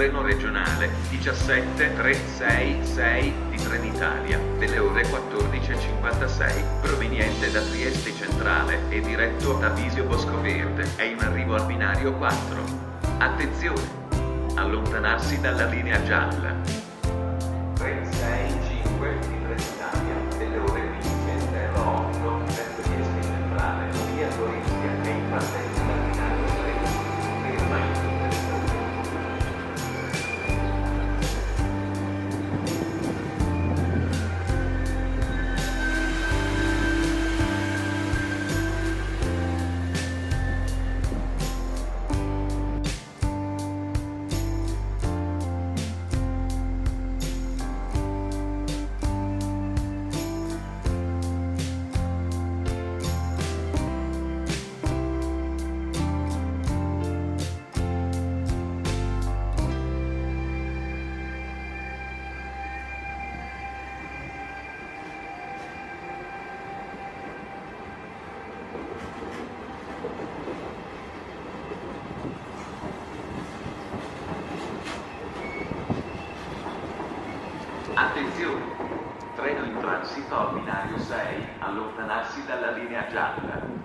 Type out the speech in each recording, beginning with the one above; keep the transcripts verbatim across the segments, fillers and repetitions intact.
Treno regionale diciassette tre sei sei di Trenitalia, delle ore quattordici e cinquantasei, proveniente da Trieste Centrale e diretto a Tabisio Boscoverde, è in arrivo al binario quattro. Attenzione! Allontanarsi dalla linea gialla. Tre sei cinque di Trenitalia, delle ore quindici e zero otto, verso Trieste Centrale, via Gorizia, è in partenza dal binario tre. Ferma in tutte le stazioni. Attenzione! Treno in transito al binario sei, allontanarsi dalla linea gialla.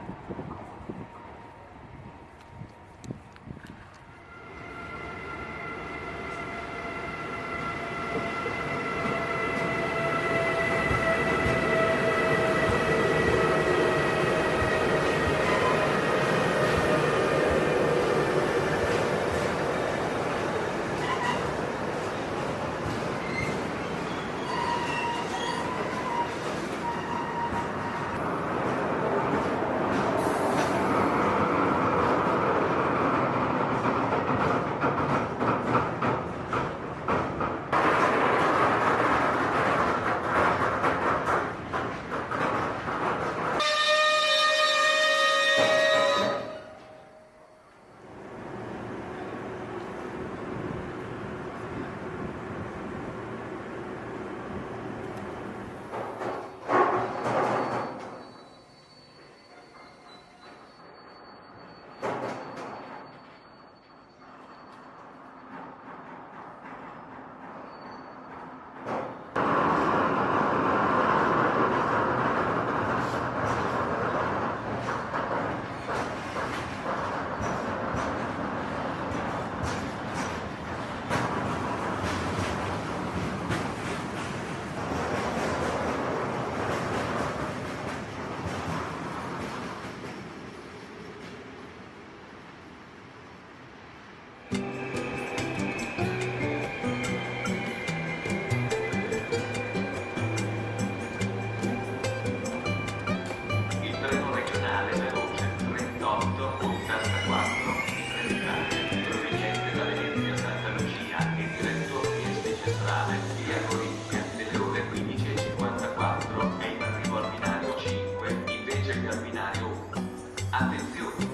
Il treno regionale veloce trentotto ottantaquattro di Trenitalia, proveniente da Venezia Santa Lucia e diretto a Trieste Centrale, via Gorizia, delle ore quindici e cinquantaquattro, è in arrivo al binario cinque invece che al binario uno. Attenzione!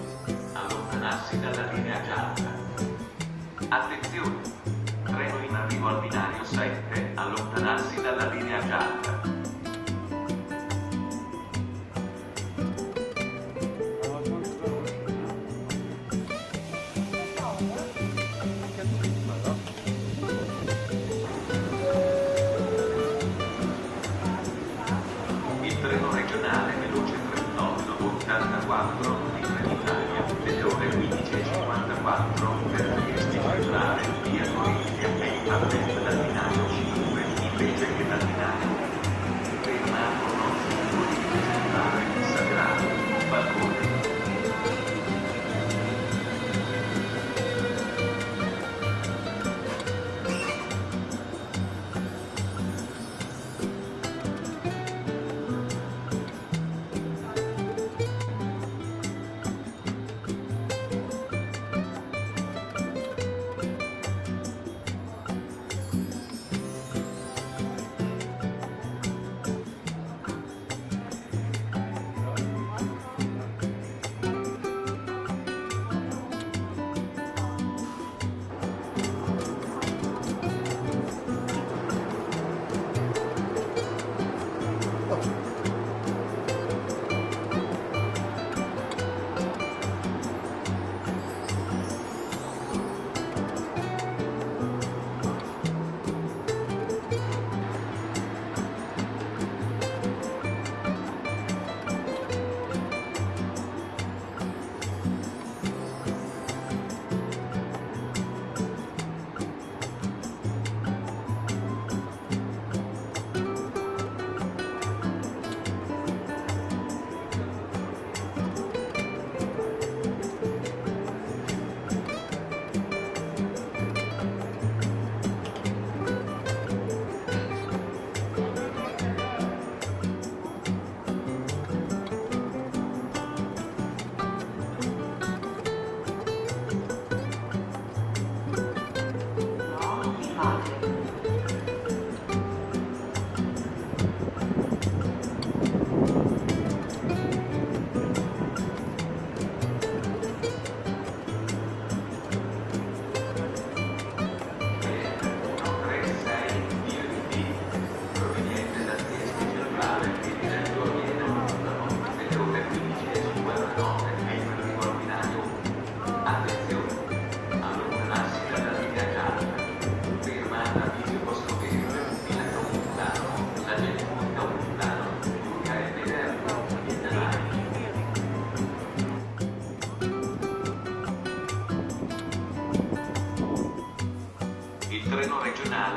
Allontanarsi dalla linea gialla. Attenzione! Treno in arrivo al binario sette, allontanarsi dalla linea gialla. Il treno regionale veloce trentotto ottantaquattro di Trenitalia, delle ore quindici e cinquantaquattro per Trieste Centrale, via Gorizia, è in partenza dal binario cinque invece che dal binario uno. Ferma a Cornozzo Pubblico Centrale, Sagrado, Balcone.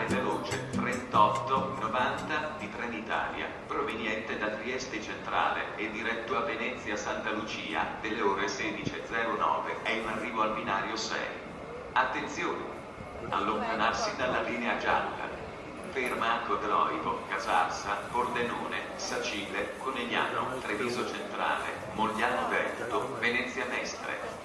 veloce trentotto novanta di Trenitalia, proveniente da Trieste Centrale e diretto a Venezia Santa Lucia, delle ore sedici e zero nove, è in arrivo al binario sei. Attenzione! Allontanarsi dalla linea gialla. Ferma a Codroivo, Casarsa, Pordenone, Sacile, Conegliano, Treviso Centrale, Mogliano Veneto, Venezia Mestre.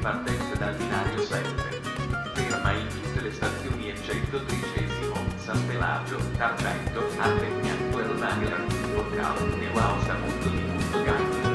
Partenza dal binario sette. Ferma in tutte le stazioni eccetto tredicesimo, San Pelagio, Targento, Armenia, Guerrero, Neuhausa, Montoni, Montogano.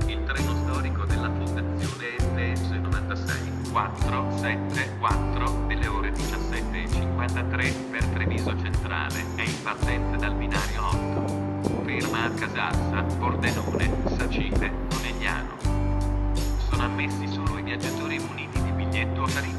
Il treno storico della Fondazione S T S novantasei quattro sette quattro delle ore diciassette e cinquantatré per Treviso Centrale è in partenza dal binario otto. Ferma a Casassa, Pordenone, Sacile, Conegliano. Sono ammessi solo i viaggiatori muniti di biglietto a parità.